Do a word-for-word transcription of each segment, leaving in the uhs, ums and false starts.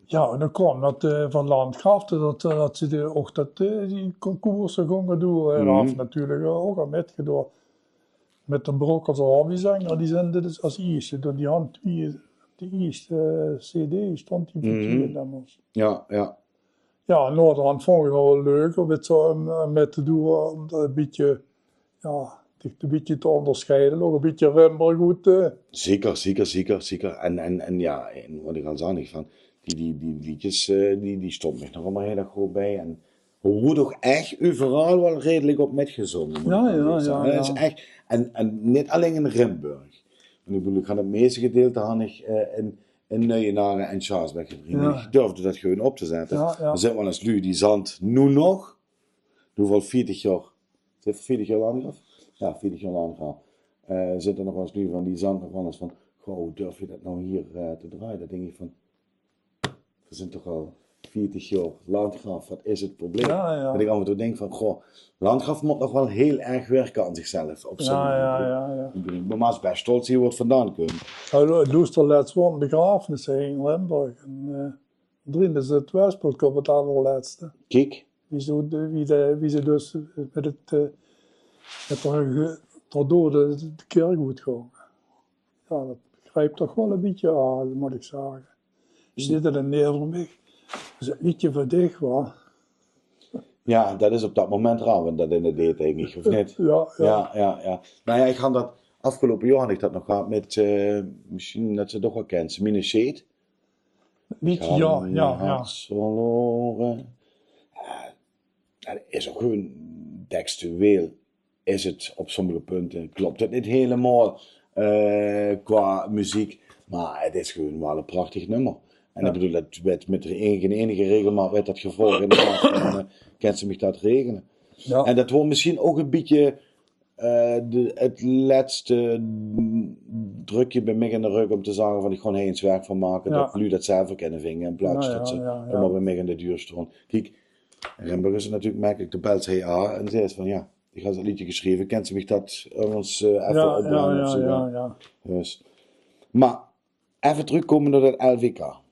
Jao, en dan kaom dat, eh, van Landgraaf, dat, dat ze de, ouch dat, eh, die concourse gónge doon. En dao höb ich natuurlik ouch aan mitgedoon. Mit de Brokkels Hobbyzänger, die zeen dus es ierste. Die hant twie, de ierste, eh, cd stóng die veur twie nummers. Jao, jao. Jao, en naoderhand vóng ich 't waal leuk óm 't zoe, eh, mit te doon, óm dat e bietje, jao, dich e bietje te óngersjeie, nog e bietje Rimburg good te... Zeker, zeker, zeker, zeker. En, en, en jao, en wat ich al zag, van die, die, die leedjes, eh, die, die stónge mich nog allemaol hiel erg good bie. En woort ouch ech euveral waal redelik op mitgezónge, mót ich zègke. Jao, jao, jao. En, en neet allein in Rimburg. En ich bedoel, ich han 't meiste gedeilte han ich, eh, in, in Nuienare en Sjaasberg gedrejt. Jao. Ich durfde dat gewoon op te zètte. Jao, jao. D'r zeen waal ins luuj die zant noe nog, noe waal veertig jaor, is 't veertig jaor Landgraaf? Jao, veertig jaor Landgraaf. Eh, zeen d'r nog waal ins luuj van, die zant nog waal ins van: "Goh, wie durf geer dat noe hie, eh, te drejje?" Dan dink ich van, veer zeen toch al veertig jaor Landgraaf, wat is 't probleem? Jao, jao. Dat ich aaf en toe dink van: "Goh, Landgraaf mót nog waal hiel erg wirke aan zichzelf op zoe'n gebied." Jao, jao, jao. Ich bedoel, mer maag bès sjtolt zeen wo 't vandaan kump. Jao, ich loester lèts waal 'n begrafenis in Limburg. En, eh, Drien is 't Westblok op 't allerlètste. Kiek. Wie ze, wie de, wie ze dus mit 't, eh, mit häör ge-, häör doeë de, de kèrk oetgónge. Jao, dat grijp toch waal e bietje aan, mót ich zègke. Wie dit in Nevermich, is 't leedje veur dich, wa? Jao, dat is op dat moment raar, want dat in de deed, dink ich, of neet? Jao, jao. Jao, jao, jao. Noe jao, ich han dat aafgeloupe jaor han ich dat nog gehad mit, eh, mesjien dat ze 't ouch waal kins, Miene Sjeet. Neet, jao, jao, jao. Jao, dat is ouch gewoon, tekstueel is 't op sommige punte, klop 't neet hielemaol, eh, qua meziek, mer 't is gewoon waal e prachtig nummer. En ich bedoel, dat weurt mit de enige, enige regelmaat weurt dat gevraog in de plaats van, eh, kins se mich dat regele? Jao. En dat waor mesjien ouch e bietje eh, de, 't lètste drökske bie mich in de rök óm te zage van: ich gaon hie ins werk van make, dat luuj dat zelf kinne vinge, in plaats dat ze allemaol bie mich aan de deur staon. Kiek, in Limburg is 't natuurlik mekkelik, de bels hie aan en zaes van: "Jao, ich han dat leedje gesjreve, kins se mich dat örges, eh, effe opbringe of zoe." Dus, mer effe trökkómme nao dat L V K.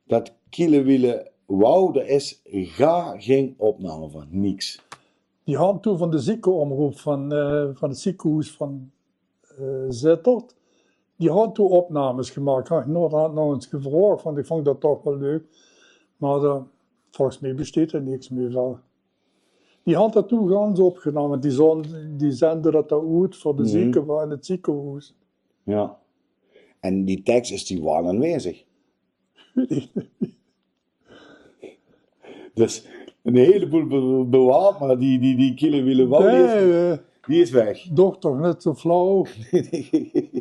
Dat Kiele Wiele Wauw, dao is gaar gein opname van, niks. Die hant toen van de ziekenomroep van, eh, van 't ziekehoes van, eh, Zitterd, die hant toen opnames gemaak. Han ich nog, han nog ins gevraog, want ich vóng dat toch waal leuk. Mer, eh, volges mich besteit d'r niks mie van. Die hant dat toen gans opgename. Die zon-, die zende dat dao oet veur de zieke van 't ziekehoes. Jao. En die teks, is die waal aanwezig? Dus 'n hieleboel be-, bewaard, mer die, die, die Kiele Wiele Wauw, die is, die is weg. Doch toch net zo flauw.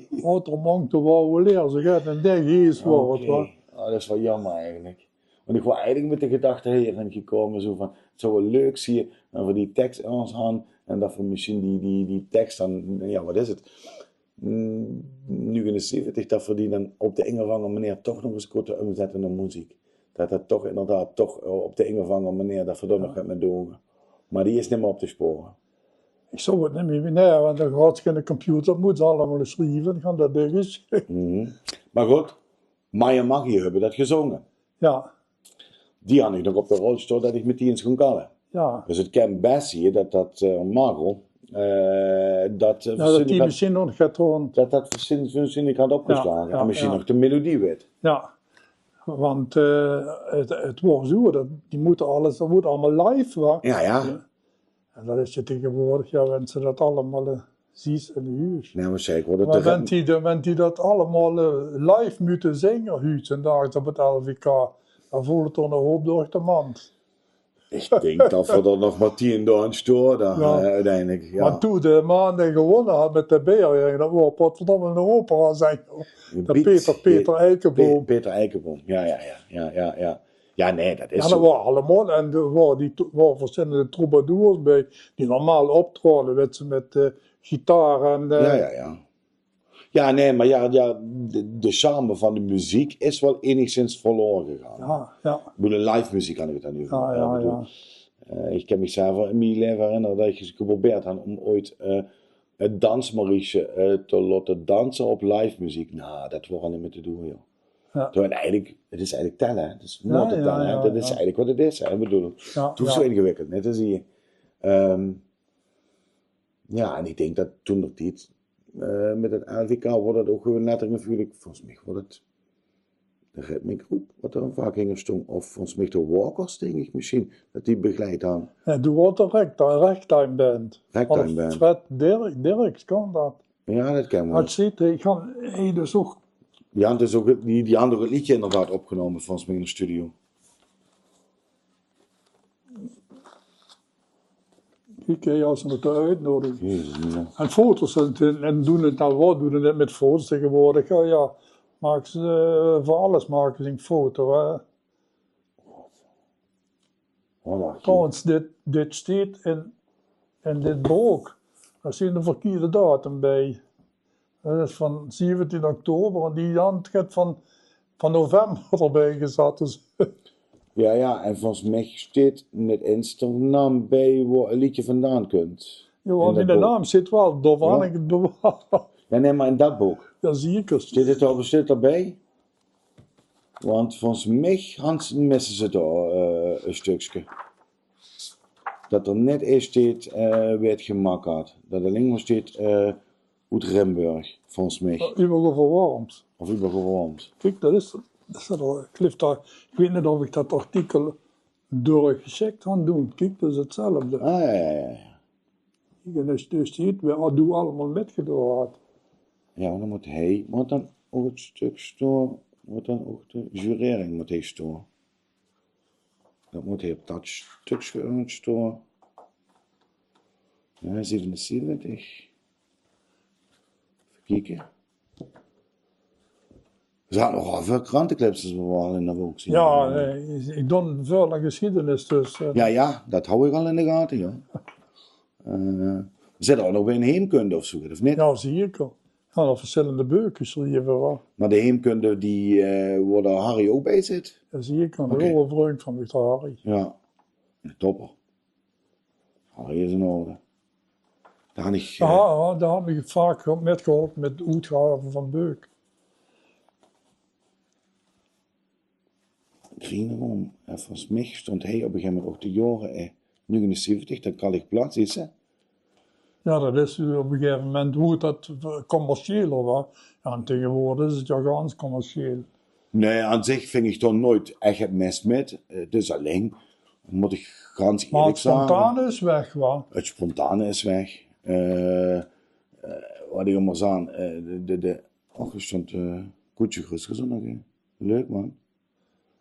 Wat d'r mank te wauwe leer, ze geit en dink, hie is waal wat, wa. Ah, dat is waal jaomer eigelik. Want ich waor eigelik mit de gedachte hie-in gekómme, zo van, 't zou waal leuk zeen, en v'r die teks in ós han, en dat v'r mesjien die, die, die teks dan, jao, wat is 't? Mm, negenenzeventig, dat v'r die dan op de ein of anger meneer toch nog ins kónne ómzètte nao meziek. Dat dat toch inderdaad toch, eh, op de ein of anger meneer dat v'r dao nog get mit doon. Mer die is neet mie op te spore. Ich zou 't neet mie, nae, want dan gaon ze in de computer, mótte ze allemaol sjrieve, dan gaon dat ding ins. Mer good, Maya Magie höbbe dat gezónge. Jao. Die han ich nog op de rol staon dat ich mit die ins gaon kalle. Jao. Dus 't kin bès zeen dat dat, eh, Margot, eh, dat, eh, dat dat mesjien nog get rond, dat dat mesjien, mesjien had opgeslage en mesjien nog de melodie wit. Jao. Want, eh, 't, 't waor zo, dat, die mótte alles, dat mót allemaol live, wa? Jao, jao. En dat is 't taengewoordig, jao, wens se dat allemaol, eh, zuus in de huus. Nae, mer zeker, mer wens die, wens die dat allemaol, eh, live mótte zinge, huuds en daags op 't L V K, dan voelt 't toch 'nen hoop durch de mand. Ich dink dat v'r d'r nog mer tien doon staon, dan, eh, oeteindelik, jao. Mer toen de man dae gewónne had mit de beer, dat waor potverdomme 'nen operazenger. Peter, Peter Eikeboom. Peter Eikeboom, jao, jao, jao. Jao, nae, dat is zo. Jao, d'r waore allemaol, en d'r waore die, waore versjillende troubadours bie, die normaal optraoje, wèts se, mit, eh, gitaar en, eh, jao, jao, jao. Jao, nae, mer jao, jao, de, de charme van de meziek is waal enigszins verlore gegange. Jao, jao. Ich bedoel, de live meziek kan ich 't dan noe euver höbbe. Jao, jao, jao. Eh, ich kin mich zelf in mien laeve herinnere dat ich ins geprobeerd han óm ooit, eh, 't dansmariesje, eh, te laote danse op live meziek. Noe, dat waor al neet mie te doon, joh. Ja. Terwijl eigelik, het is eigelik telle, hè. Het is note telle, hè. Dat is eigelik wat het is, hè. Ik bedoel, het hoeft zo ingewikkeld neet te zien. Ehm, ja, en ik dink dat toen nog niet, eh, met het L V K wordt het ook gewoon letterlijk natuurlijk, volgens mij wordt het de ritmegroep, wat er vaak hinger stong, of volgens mij de Walkers, dink ik misschien, dat die begeleid hadden. Ja, doe wordt de Ragtime, Ragtime Band. Ragtime Band. Fred Dirk, Dirks kan dat. Ja, dat kan wel. Dat zit, ik kan, hey, dus ook. Die hadden dus ook het, die, die hadden ook het liedje inderdaad opgenomen, volgens mij in de studio. Ik, ja, als ze het uitnodigen. Jezus, ja. En foto's, en, en doen het dan wat, doen het met foto's tegenwoordig. Ja, ja. Maken ze, eh, voor alles maken ze een foto, hè. Trouwens, dit, dit steet in, in dit book. Daar zit een verkeerde datum bij. Dat is van zeventien oktober, want die Jan het van, van november erbij gezat. Dus. Ja, ja, en volgens mij steet in het Instagram bij waar een liedje vandaan komt. Ja, want in de naam zit wel, daarvan ik het bewaar. Ja, nee, maar in dat book. Ja, zeker. Steet het al, steet erbij? Want volgens mich, Hans, missen ze daar, eh, een stukje. Dat er net eerst steet, eh, wie het gemak had. Dat alleen maar steet, eh, uit Rimburg, volgens mich. Übergewormd. Of übergewormd. Kijk, dat is, dat is al, ik geloof dat, ik weet niet of ik dat artikel doorgecheckt kan doen. Kijk, dat is hetzelfde. Ah, ja, ja, ja, ja. Ik en dus, dus niet, we hadden allemaal metgedaan. Ja, maar dan moet hij, moet dan ook het stuk stoor, moet dan ook de jurering moet hij stoor. Dat moet hij op dat stukje stoor. Ja, zevenenzeventig. Even kijken. Er zaten nogal veel krantenclips, is me wel in de boek zien. Ja, eh, ik doon veel aan geschiedenis, dus, eh. Ja, ja, dat hou ik al in de gaten, ja. Eh, zit er ook nog bij een heemkunde of zo, of niet? Ja, zeker. Ja, dat verschillende beuken geschreven, hoor. Maar de heemkunde die, eh, waar de Harry ook bij zit? Ja, zeker. Oké. Een goede vriend van mich, de Harry. Ja, een topper. Harry is in orde. Daar had ik, eh, ja, ja, daar had ik vaak metgeholpen met de uitgaven van beuk. Grieneroom. En volgens mich stond hij op een gegeven moment ook de jaren, eh, negenenzeventig, dat kan ik plat, is hè? Ja, dat is op een gegeven moment hoe dat commerciëler was. Ja, en tegenwoordig is het ja gans commercieel. Nee, aan zich vind ik toch nooit echt het mis met. Eh, het is alleen, moet ik gans eerlijk zeggen. Maar het spontane is weg, wa? Het spontane is weg. Eh, eh, wat ik allemaal aan, eh, de, de, de, och, er stond, eh, Koetje Gruskes nog in. Leuk, man.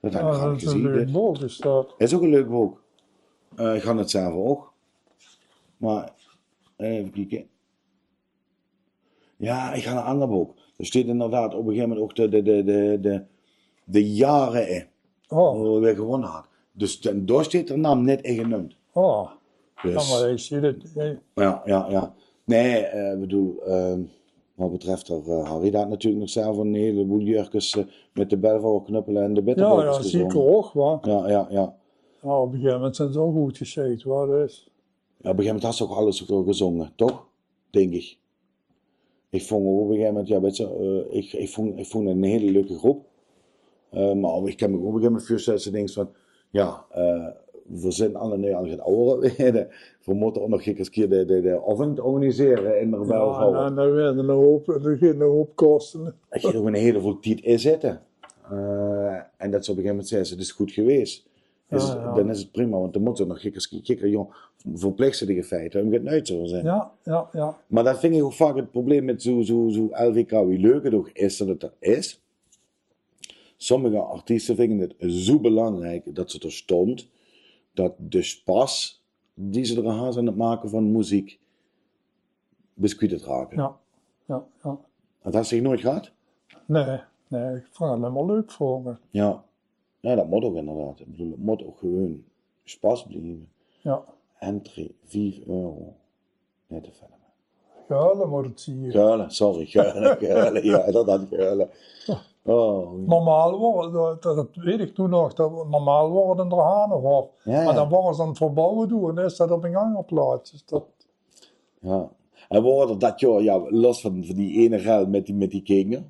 Dat had ik graag gezien. Ja, dat is een leuk boek, is dat. Is ook een leuk boek. Eh, ik had het zelf ook. Maar, eh, even kijken. Ja, ik had een ander boek. Er staat inderdaad op een gegeven moment ook de, de, de, de, de, de jaren in. Oh. Hoe we gewonnen had. Dus dan, daar staat de naam net in genoemd. Oh. Dus. Ja, maar hij ziet het, hij... Ja, ja, ja. Nee, eh, ik bedoel, ehm, wat betreft er, eh, Harry had natuurlijk nog zelf een heleboel jurkes, eh, met de Belvouwer Knuppelen en de Bitterbalkes gezongen. Ja, ja, zeker ook, wa? Ja, ja, ja. Ja, op een gegeven moment zijn ze ook goed gesjeid, wa? Dus. Ja, op een gegeven moment had ze ook alles ook al gezongen, toch? Denk ik. Ik vond op een gegeven moment, ja, weet je, eh, ik, ik vond, ik vond het een hele leuke groep. Eh, maar ik kan me op een gegeven moment voorstellen dat ze denkt van, ja, eh, we zijn alle nu aan het ouder worden. We moeten ook nog eens een keer de, de, de avond organiseren in de Belvouwer. Ja, nou, dan werden een hoop, er ging een hoop kosten. Het ging ook een hele veel tijd inzetten. Eh, en dat ze op een gegeven moment zei, het is goed geweest. Is, ja, ja. Dan is het prima, want dan moeten we nog kikkers, kikker, jong, verplicht ze die feiten, om het nooit zo te zijn. Ja, ja, ja. Maar dat vind ik ook vaak het probleem met zo, zo, zo L V K, wie leuk het ook is dat het er is. Sommige artiesten vinden het zo belangrijk dat ze er stond, dat de spas die ze er hadden aan het maken van muziek, biscuit te dragen. Ja, ja, ja. Dat had zich nooit gehad? Nee, nee, ik vond het helemaal leuk voor me. Ja. Ja, dat moet ook inderdaad. Ik bedoel, het moet ook gewoon spas blijven. Ja. Entree, vijf euro. Net te filmen. Geule moet het zien. Geule, sorry, geule, geule. Ja, dat had geule. Oh. Normaal worden, dat, dat weet ik toen nog, dat normaal worden er hanen hoor. Ja, ja. Maar dan worden ze aan het verbouwen doen en is dat op een ander plaats. Dus dat... Ja. En we hadden dat jaar, ja, los van, van die ene rel met die, met die kinger,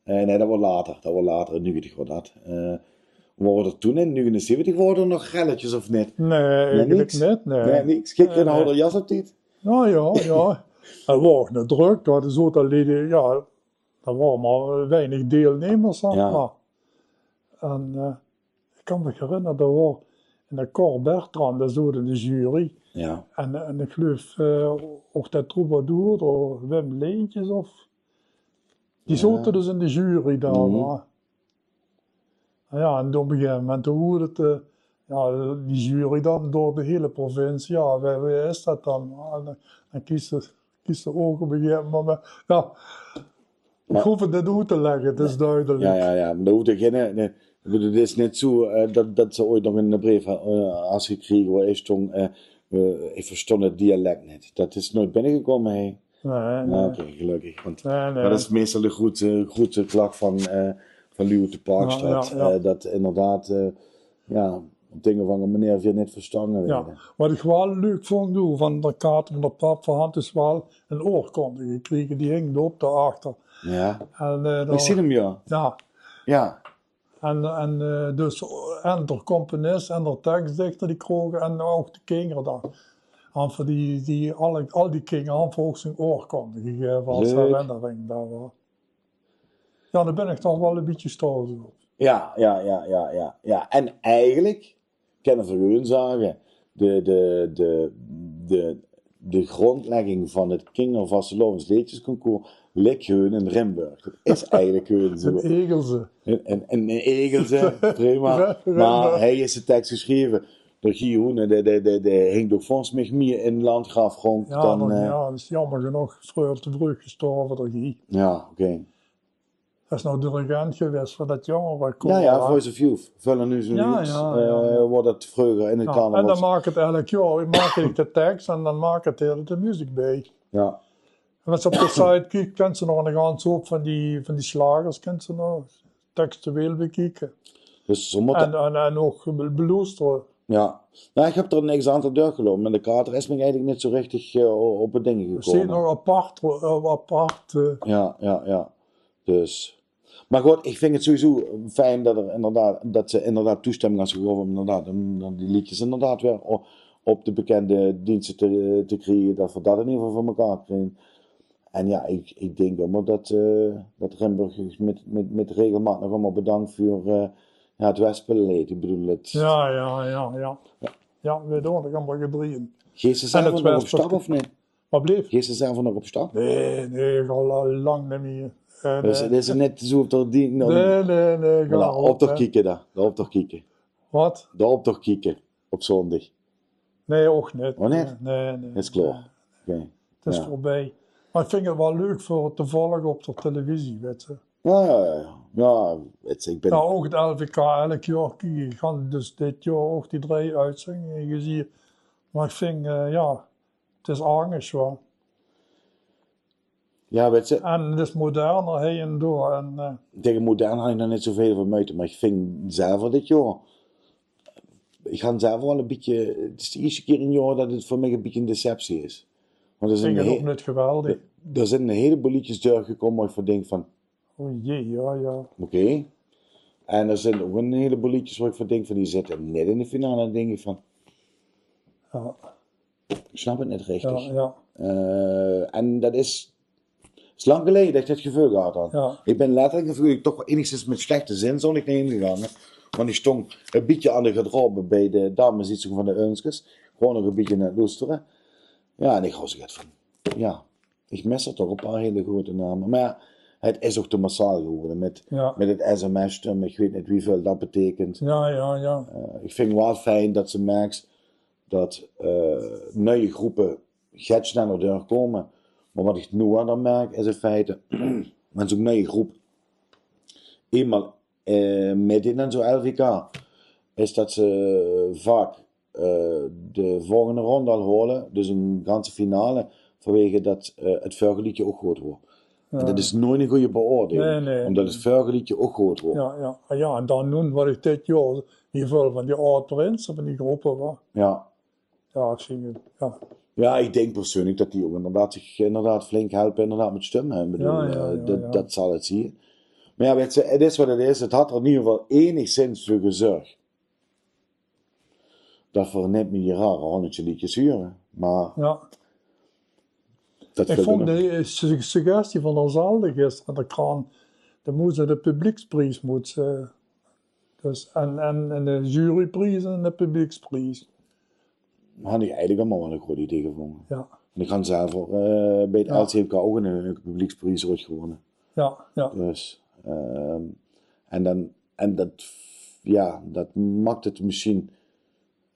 Eh, nee, dat woor later. Dat woor later, in nuuegetig woor dat. Eh, woor d'r toen in nuuegenezevetig woor d'r nog relletjes of nit? Nee, eigelik nit, nee. Nee, niks. Geer kriegt nog de jas op tied? Noe ja, ja. 't Woor nog drök, dao zote allein, ja, d'r woare mer weinig deilnemers, zag mer. En, eh, ich kan mich herinnere, d'r woor eine Cor Bertrand, dae zoot in de jury. Ja. En, en ich gleuf, eh, ouch de troubadour, d'r Wim Leentjes of... Die zote dus in de jury dao, wa. Ja, en op e gegaeve moment, doe woort 't, eh, ja, die jury dan door de hele provincie, ja, wae, wae is dat dan? En dan, dan kies se, kies se ouch op e gegaeve moment, ja, ich hoof 't nit oet te lègke, 't is dudelik. Ja, ja, ja, mer dao hoof ich gein, nee, ich bedoel, 't is nit zoe, eh, dat, dat se ooit nog eine breef ha-, eh, has gekrege, wo in stóng, eh, eh, ich verstónd 't dialek nit. Dat is noeats binnegekómme, hè. Nee, nee. Oké, gelökkig. Want dat is meistal de groetste, groetste klach van, eh, van luuj oet de Parkstraot. Ja, ja. Eh, dat inderdaad, eh, ja, op de ein of anger meneer veer nit verstange waere. Wat ich waal leuk vónj, doe, van d'r kater van d'r pap, veer hant dus waal ein oorkonde gekrege. Die hing dao op dao achter. Ja. En, eh, ich zeen 'm, ja. Ja. En, en, eh, dus, en d'r componis en d'r teksdichter, die kroge, en ouch de kinger dan. En veur die, die, al, al die kinger hant veur ouch zoe'n oorkonde gegaeve es herinnering dao, wa. Ja, dao bin ich toch waal e bietje stolt op. Ja, ja, ja, ja, ja. Ja, en eigelik kènne veer gewoen zage, de, de, de, de, de grondlegging van 't Kingervastelaovesleedjesconcours ligk gewoen in Rimburg. Dat is eigelik gewoen zoe. In Egelse. In, in, in Egelse, prima. Mer hae haet de teks gesjreve. D'r Guy Hoenen, dae, dae, dae, dae hingk ouch volges mich mie in Landgraaf rónd dan, eh, ja, dat is jaomer genóg vreuger te vreug gestorve, d'r Guy. Ja, oké. Hae is nog dirigent gewaes veur dat jóngerekoor, hè? Ja, ja, Voice of Youth. Veulenhuis en Leeds, ja, ja, ja, eh, woor dat vreuger in 't carnaval. En dan maak ich 't elk jaor, maak ich de teks en dan maak ich de, de meziek bie. Ja. En es se op de site kieks, kins se nog 'n ganse houp van die, van die slagers, kins se nog textueel bekieke. Dus ze mótte... En, en, en ouch be-, beloestere. Ja. Noe, ich höb d'r 'n x aantal deurgeloupe, mer de kater is mich eigelik nit zoe richtig, eh, o-, op 't ding gekómme. Zeen nog apart, eh, apart, eh. Ja, ja, ja. Dus. Mer good, ich vinj 't sowieso fijn dat d'r inderdaad, dat se inderdaad toesjtemming has gegaeve óm inderdaad, óm dan die leedjes inderdaad weer o-, op de bekènde dienste te, te kriege, dat veer dat in eder geval veur mekaar kriege. En ja, ich, ich dink ummer dat, eh, dat Rimburg mit, mit, mit regelmaat nog ummer bedank veur, eh, ja, 't Wespeleed. Ich bedoel, 't... Ja, ja, ja, ja. Ja, veer doon nog ummer gedrieënd. Geis se zelf nog op stap of neet? Wat bleef? Geis se zelf nog op stap? Nee, nee, ich al, al lang neet mie. Eh, dat is, nee. Dat is nit zoe of d'r die... Nee, nee, nee, voilà, optoch kieke dan. De optoch kieke. Wat? De optoch kieke op zóndig. Nee, ouch neet. Oh, neet? Nee, nee, nee. Is klaor. Oké. 't Is veurbie. Mer ich vinj 't waal leuk veur 't te volge op de televisie, wits se. Ja, ja, ja, ja. Ja, wits se, ich bin... Ja, ouch 't L V K elk jaor kieke. Ich han dus dit jaor ouch die drei oetzendinge gezeen. Mer ich vinj, eh, ja, 't is angesj, wa. Ja, wits se. En 't is moderner hie en dao. En, eh, tege modern han ich nog nit zoeväöl van meujte, mer ich vinj zelver dit jaor, ich han zelver waal e bietje, 't is de ieësjte kier in jaor dat 't veur mich e bietje 'n deceptie is. Want d'r zeen... Vinj ich ouch nit geweldig. D'r zeen 'n heleboel leedjes deurgekómme wo ich van dink van, o jee, ja, ja. Oké. En d'r zeen ouch 'n heleboel leedjes wo ich van dink van, die zitte nit in de finale, dink ich van. Ja. Ich snap 't nit richtig. Ja, ja. Eh, en dat is, is lang geleje dat ich dat geveul gehad han. Ja. Ich bin letterlik, geveul ich, toch waal enigszins mit slechte zin zóndig nao hins gegange. Want ich stóng e bietje aan de garderobe bie de dameszitting van de Eunskes. Gewoon nog e bietje aan 't loestere. Ja, en ich haw zoe get van, ja, ich mis d'r toch e paar hele groeate name. Mer ja, 't is ouch te massaal gewore mit, ja, mit 't sms'e, mit ich weit nit wieväöl dat beteikent. Ja, ja, ja. Eh, ich vinj waal fijn dat se merks dat, eh, nuie groepe get sneller deurkómme. Mer wat ich noe dan merk, is in feite, wen zoe'n nuie groep einmaol, eh, mitdeit in zoe'n L V K, is dat ze vaak, eh, de volgende rónde al haole, dus 'n ganse finale, vanwege dat, eh, 't vörige leedje ouch good woor. En dat is noeats 'n gooj beoordeling, nee, nee, ómdat 't vörige leedje ouch good woor. Ja, ja. Ah, ja, en dan noe, wat ich dit jaor, in eder geval van die Aad Prinse, van die groepe, wa. Ja. Ja, ich vinj 't, ja. Ja, ich dink persuuenlik dat die ouch inderdaad zich inderdaad flink helpe, inderdaad mit stumme. Ich bedoel, ja, ja, eh, ja, dat, ja, dat zal 't zieë. Mer jao, wèts se, 't is wat 't is. 't Had d'r in eder geval enigszins veur gezörg dat v'r neet mie die rare honnetje liedjes hure. Mer jao, dat... Ich vónj de su-, suggestie van Azalde gister aan de krant. Dan mót ze de publiekspries, mót ze, dus, en, en, en de jurypries en de publiekspries. Had ich eigelik allemaol waal ein good idee gevónje. Jao. En ich han zelf ouch, eh, bie 't L C M K ouch ein, ein publiekspries ooit gewónne. Jao, jao. Dus, ehm, en dan, en dat, jao, dat maak 't mesjien,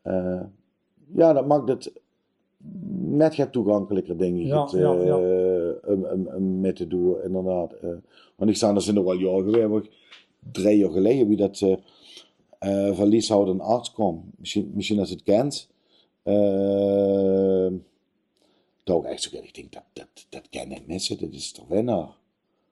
eh, jao, dat maak 't net get toegankeliker, dink ich, jao, jao, jao, eh, um, um, um mit te doon, inderdaad. Eh, want ich zeen, d'r zeen ouch waal jaore gewaes, wo ich, drie jaor geleje, wie dat, eh, eh, van Lieshout en Arts kwaam. Mesjien, mesjien dat se 't kins. Eh, dao ouch ech zoe, ich dink, dat, dat, dat kin neet misse, dat is de winnaar.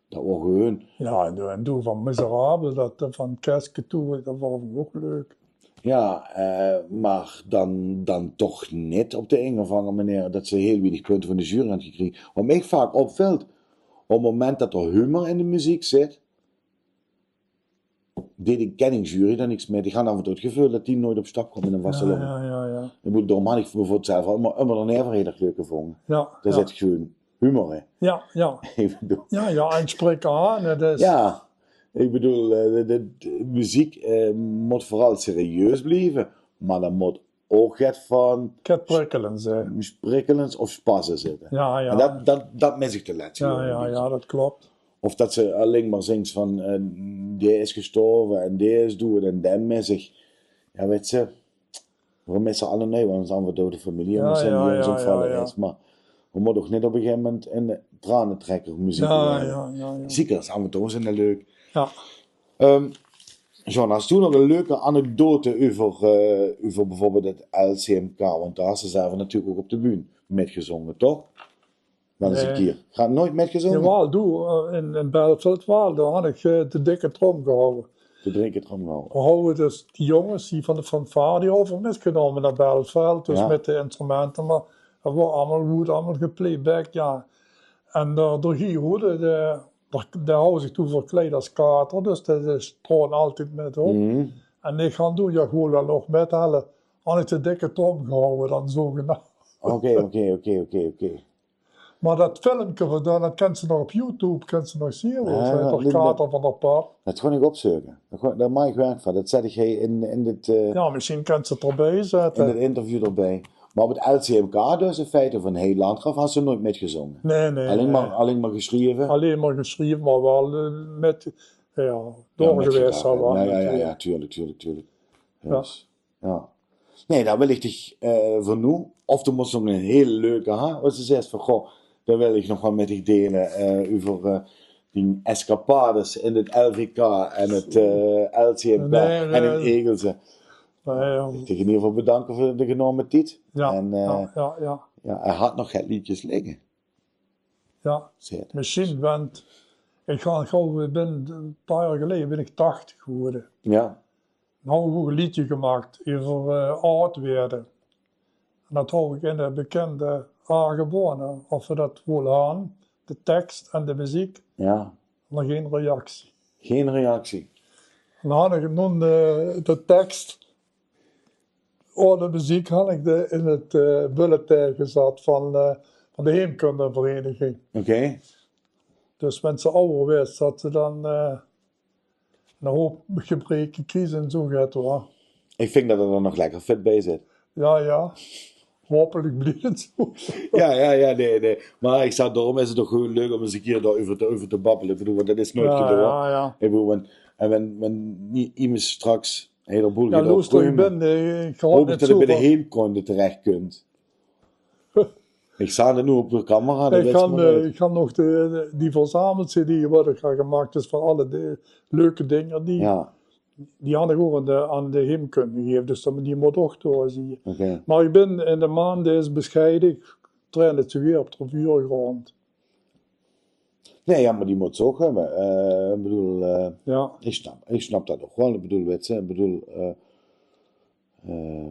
Dat waor gewoon... Jao, en doe, en doe van Miserabel, dat, eh, van Keske toe, dat waor ouch leuk. Jao, eh, mer dan, dan toch neet op de ein of anger meneer dat se hiel wienig punte van de jury had gekrege. Wat mich vaak opvilt, op 't moment dat d'r humor in de meziek zit, deej de kenningjury dao niks mit. Ich han aaf en toe 't geveul dat die noeit op stap kómme in ein vastelaovend. Jao, jao, jao. Ich bedoel, daorum han ich bieveurbeeld zelf al ummer, ummer d'n Ever hiel erg leuk gevónje. Jao, jao. Dao zit gewoon humor in. Jao, jao. Ich bedoel... Jao, jao, en spreek aan, hè, dus... Jao, ich bedoel, eh, de, de, de meziek, eh, mót veural serieus blieve, mer d'r mót ouch get van... Get prikkelends, hè. Prikkelends of spes in zitte. Jao, jao. En dat, dat, dat mis ich de lètste jaore ein bietje. Jao, jao, dat klop. Of dat se allein mer zings van, eh, dae is gestorve en dae is doed en dae mis ich. Jao, wèts se, v'r misse allemaol ins aaf en toe de femilie, jao, jao, jao, jao, is. Mer v'r mótte ouch neet op ein gegaeve moment ein tranetrekker meziek... Jao, jao, jao, jao. Zeker es aaf en toe zeen die leuk. Jao. Ehm, John, has doe nog ein leuke anekdote euver, eh, euver bieveurbeeld 't L C M K? Want dao has se zelf natuurlik ouch op de bühne mitgezónge, toch? Waal ins ein kier. Gaar noeit mitgezónge? Jawaal, doe, eh, in, in Belfeld waal. Dao han ich, eh, de dikke trom gehouwe. De dikke trom gehouwe. V'r houwe dus die jónges die van de fanfare, die houwe v'r mitgenómme nao Belfeld. Dus mit de instrumente, mer 't woort allemaol, woort allemaol geplayback, jao. En dao, dao hie hoorde de, dao, dao houwe zich toen verkleid es kater, dus de, de stroon altied mit op. En ich han doe, jao, gewoon waal nog mithelle. Han ich de dikke trom gehouwe dan zogenaamd. Oké, oké, oké, oké, oké. Mer dat filmke van dan, dat kins se nog op YouTube, kins se nog zeen, wo ze... Kater van der Pap. Dat gaon ich opzeuke. Dat gaon, dao maak ich werk van. Dat zèt ich hie in, in dit, eh... Jao, mesjien kins se 't d'rbie zètte. In dit interview d'rbie. Mer op 't L C M K dus, in feite van Hei Landgraaf, has se noeit mitgezónge? Nae, nae, allein mer, allein mer gesjreve? Allein mer gesjreve, mer waal, eh, mit, jao, doorgewaes. Jao, jao, jao, tuurlik, tuurlik, tuurlik. Jao. Dus. Jao. Nae, dao wil ich dich, eh, veur noe, of doe mós nog ein hiel leuke ha, es se zaes van, goh, dao wil ich nog waal mit dich deile, eh, euver, eh, die escapades in 't L V K en 't, eh, L C M K en in Egelse. Nae, jao. Ich wil dich in eder geval bedanke veur de genómme tied. Jao, en, eh, jao, jao, jao. Jao, hae had nog get leedjes ligke. Jao, mesjien, want ich gaon gauw, ich bin, ein paar jaor geleje bin ich tachtig gewore. Jao. Dan hou ich ouch ein leedje gemaak euver, eh, aod waere. En dat hou ich in de bekinde Aangeboorne, of v'r dat waal han, de teks en de meziek. Jao. Nog gein reactie. Gein reactie. En dan han ich noe de, de teks Oh, de meziek han ich de, in 't, eh, bulletin gezat van, eh, van de heemkundevereniging. Oké. Dus wen se awwer waers, dat se dan, eh, 'ne hoop gebreke kriegs en zoe get, huur. Ich vinj dat 't d'r nog lekker fit bie zit. Jao, jao. Haopelik blief 't zoe. Jao, jao, jao, nae, nae. Mer ich zag, daorum is 't toch gewoen leuk óm ins 'ne kier dao euver te, euver te babbele. Ich bedoel, want dat is noeit gedoon. Jao, jao. Ich bedoel, wen, en wen, wen i-, iemes straks Jao, loester, ich bin, eh, ich haw 't net zoe van... Hoop ich dat 't bie de heemkunde terech kump. Ich zeen 't noe op de camera, dat weit ich mer neet. Ich han, eh, ich han nog de, de, die verzamel-cd wat ich had gemaak, dus van alle de leuke dinger die, die han ich ouch aan de, aan de heemkunde gegaeve. Dus dat, die mót ouch door, zuus se. Oké. Mer ich bin in de maond, die is besjeie, ich train 't zoe weer op de vuurgrond. Nae, jao, mer die mót ze ouch höbbe. Eh, ich bedoel, eh, ich snap, ich snap dat ouch waal. Ich bedoel, weit ze, ich bedoel, eh, eh,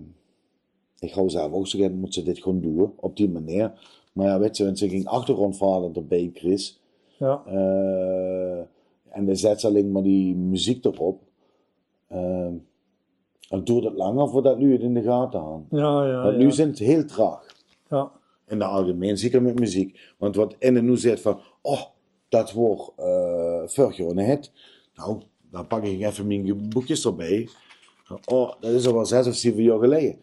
ich haw zelf ouch zoe gedaon, mót ze dit gewoen doon, op die meneer. Mer jao, weit ze, wen ze gein achtergrondverhaol d'rbie kriegs, eh, En dan zèts se allein mer die meziek d'rop. Eh, en doert 't langer veurdet luuj 't in de gate han. Ja, ja. Want luuj zint hiel traag. Ja. In 't algemein, zeker mit meziek. Want wat inne noe zaet van: "Oh, det woor, eh, veurig jaor 'ne hit." Nou, dan pak ich effe mien boekjes d'rbie. "Oh, det is al waal zès of zeve jaor geleie."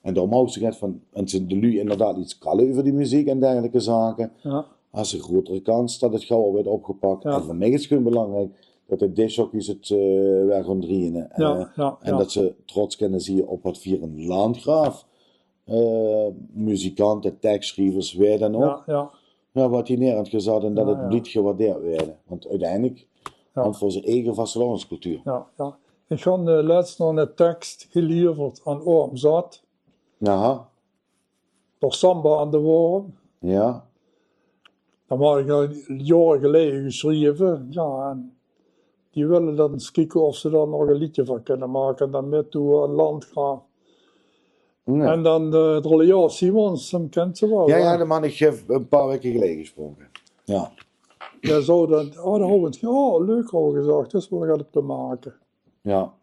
En daorum hou ich zoe get van, en zint de luuj inderdaad iets kalle euver die meziek en dergelijke zake, ja, has se 'n grotere kans det 't gauwer weurt opgepak. Ja. En veur mich is 't gewoon belangriek det de discjockeys 't, eh, weer gaon drieje. Ja, eh, ja, en ja, det ze trots kinne zieë op wat veer in Landgraaf, eh, muzikante, tekstschrievers, wae dan ouch, ja, ja, ja, wat die neer han gezat en det 't blied gewaardeerd weerde. Want oeteindelik, ja, han veur zien eige vastelaovescultuur. Ja, ja. Ich han, eh, lets nog 'ne teks gelieverd aan Oom Zat. Aha. Door Samba aan de Worm. Ja. Det had ich al jaore geleie gesjreve. Ja, en die wille dan ins kieke of ze dao nog e leedje van kinne make. En dan mit toe aan Landgraaf. Ja. En dan, eh, de Rolle Simons, dae kins se waal, ja, hè? Ja, dae man, ich höb e paar waeke geleie gesproke. Ja. Dae zou dan, oh, dae hou ich, oh, leuk, hou ich gezag, dus veer gaon 't make. Ja.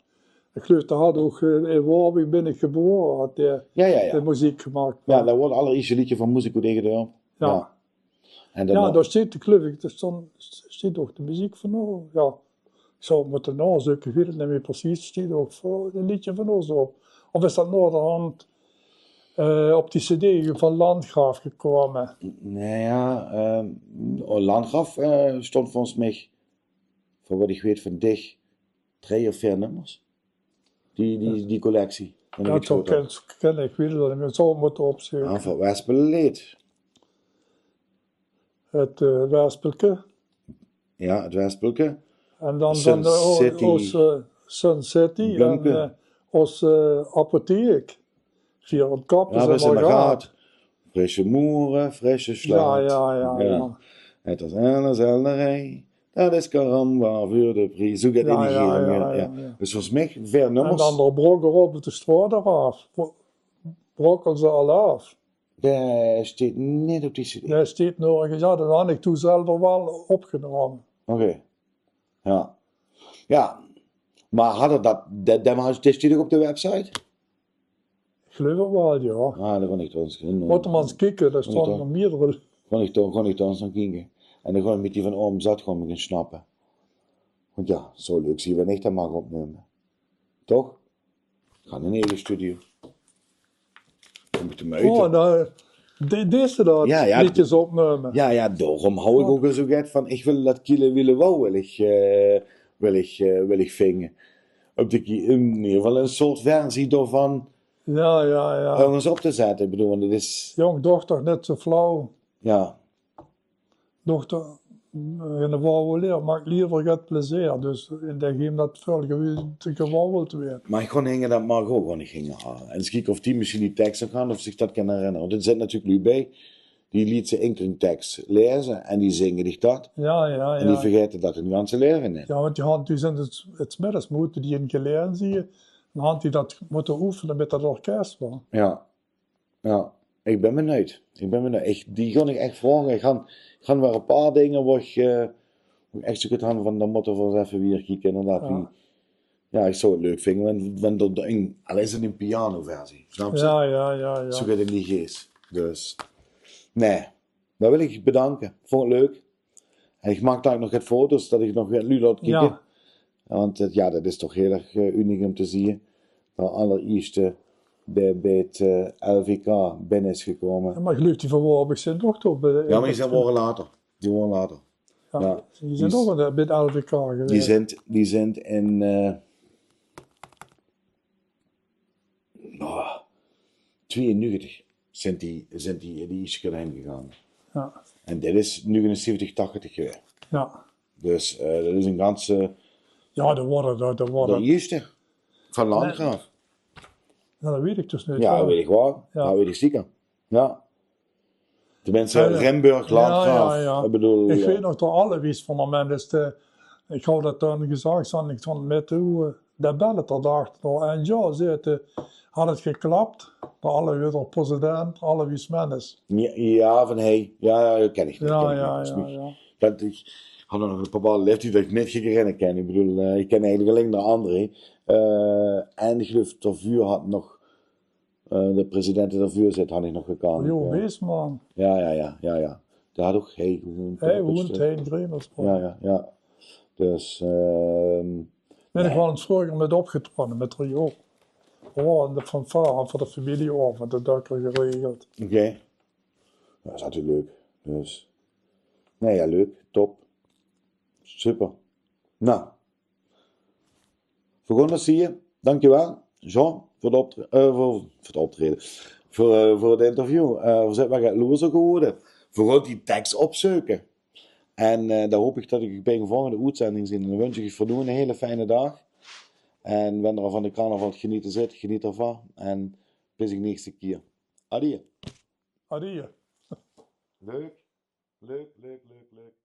Ich geluif, dae had ouch, eh, in Woabich bin ich gebore, had dae, ja, ja, ja, de meziek gemaak. Ja, det woor 't allerierste leedje van Moeziek oet Eige Dörp. Ja. Ja. En dan ja, nog, dao steit, geluif ich, dao stond, steit ouch de meziek van, oh, ja. Ich zou 't mótte naozeuke, ich weit 't neet mieë precies. Steit ouch veur e leedje van ós op. Of is det naoderhand, eh, op die cd van Landgraaf gekómme? Nae, ja, eh, Landgraaf, eh, stond volges mich, veur wat ich weit, van dich drei of veer nummers. Die, die, die collectie. Ja, det zou kinne, ich weit 't neet mieë. Zou 't mótte opzeuke. Ja, van Wespeleed. 't, eh, Wespelke. Ja, 't Wespelke. En dan, Sun City. Ós, eh, Sun City en, eh, ós, eh, apotheek. Veer op kop, ja, is 't mer gehad. Frisse moere, frisse slaat. Ja, ja, ja, ja. 't Is eine zelderij. Det is karamba veur de pries. Zoe geit 't in die, ja, ja, ja. Dus volges mich veer nummers. En dan de brok op de straot d'raaf. Brokkel ze al aaf. Dae steit neet op die cd. Dae steit nog, ja, det han ich toen zelf waal opgenómme. Oké. Ja. Ja. Mer had 'r det, det, det, dae steit ouch op de website? Ich geluif 't waal, ja. Ah, det kan ich trouwens zien. Mótte v'r mer ins kieke, dao staon nog meerdere. Kan ich toch, kan ich trouwens nog kieke. En dan gaon ich mit die van Oom Zat gaon ich ins snappe. Want ja, 't zou leuk zieë wen ich det maag opnumme. Toch? Gaon in eige studio. Dan mót de meute. Oh, nou, de-, dees se det? Ja, ja, leedjes opnumme. Ja, ja, daorum hou ich ouch zoe get van, ich wil det kiele wiele wauw wil ich, eh, wil ich, eh, wil ich vinge. Op de ki-, in eder geval 'n soort versie daovan. Ja, ja, ja. Örges op te zètte. Ich bedoel, want 't is... Jóng, dochter, net zoe flauw. Ja. Dochter, eh, in de vrouweleer maak leever get plezeer. Dus in de geem det väöl gewi-, gewauweld weurt. Mer ich gaon hinge det Margot gaon ich hinge hale. En ins kieke of die mesjien die teks nog han, of zich det kan herinnere. Want d'r zitte natuurlik luuj bie, die lietse inkel 'ne teks laeze en die zinge dich det. Ja, ja, ja. En die vergaete det hun ganse laeve neet. Ja, want die han, die zint 't, 's middes mótte die in geleë zieë. Dan han die det mótte oefene mit det orkes, wa? Ja. Ja, ich bin benuujd. Ich bin benuujd. Ich, die gaon ich ech vraoge. Ich han, ich han waal e paar dinger wo ich, eh, wo ich ech zoe get han van, dan mótte v'r ins effe weer kieke, inderdaad. Ja. Wie, ja, ich zou 't leuk vinge, wen, wen d'r, d'r in, al is 't 'n pianoversie, snaps se? Ja, ja, ja, ja. Zoe get in die gees. Dus, nae. Dan wil ich dich bedanke. Vónj 't leuk. En ich maak dalik nog get foto's, det ich nog get luuj laot kieke. Ja. Want 't, ja, det is toch hiel erg, eh, uniek óm te zieë. Det allerierste dae bie 't, eh, L V K binne is gekómme. Ja, mer ich geluif die van Woabich zint ouch toch bie de... Ja, mer die zint, wore later. Die wore later. Ja, ja, die zint ouch bie 't L V K gewaes. Die zint, die zint in, eh, oh, twieënnegentig zint die, zint die, die ierste kier haer gegange. Ja. En dit is negenenzeventig, tachtig gewaes. Ja. Dus, eh, det is 'n ganse... Ja, det wore, det, det wore... De ierste van Landgraaf. Ja, det weit ich dus neet. Ja, det weit ich waal. Ja. Det weit ich zeker. Ja. Tenminste, ja, ja. Rimburg, Landgraaf. Ja, ja, ja. Ich bedoel, ich weit nog det Alois van de Mendes, de, ich hou det dan gezag, zan ich dan mit, eh, de belle d'r daag nog. En ja, zaet 'r, had 't geklap? De Alois, de president, Alois Mendes. Ja, ja, van hey. Ja, ja, det ken ich neet, ja, ken ich neet. Ja, ja, ja. Det, ich, Had nog 'ne bepaalde laeftied det ich neet geer rinne kin. Ich bedoel, eh, ich kin eigelik allein de André. Eh, en ich geluif, daovuur had nog, eh, de president dae daovuur zit, had ich nog gekand. Jo, eh. Weesman. Ja, ja, ja, ja, ja. Dae had ouch, hey, gewoen. Hey, gewoen, hey, Gremers. Ja, ja, ja. Dus, ehm, Bin ich waal ins vreuger mit opgetraoje, mit drie jaor. Oh, en de fanfare veur de familie-aovend, det had ich geregeld. Oké. Ja, is altied leuk. Dus. Nee, ja, leuk. Top. Super. Nou. Veer gaon 't zeen. Dankjewel, Jean, veur 't optre-, eh, veur, veur 't optraeje. Veur, eh, veur 't interview. Eh, veer zeen weer get loezer gewore. Veer gaon die teks opzeuke. En, eh, dan haop ich det ich uch bie ein volgende oetzending zeen. En dan wunsj ich uch veur noe eine hele fijne daag. En wen d'r van de carnaval te geniete zit, geneet d'rvan. En bis de nächste kier. Adieë. Adieë. Leuk. Leuk, leuk, leuk, leuk.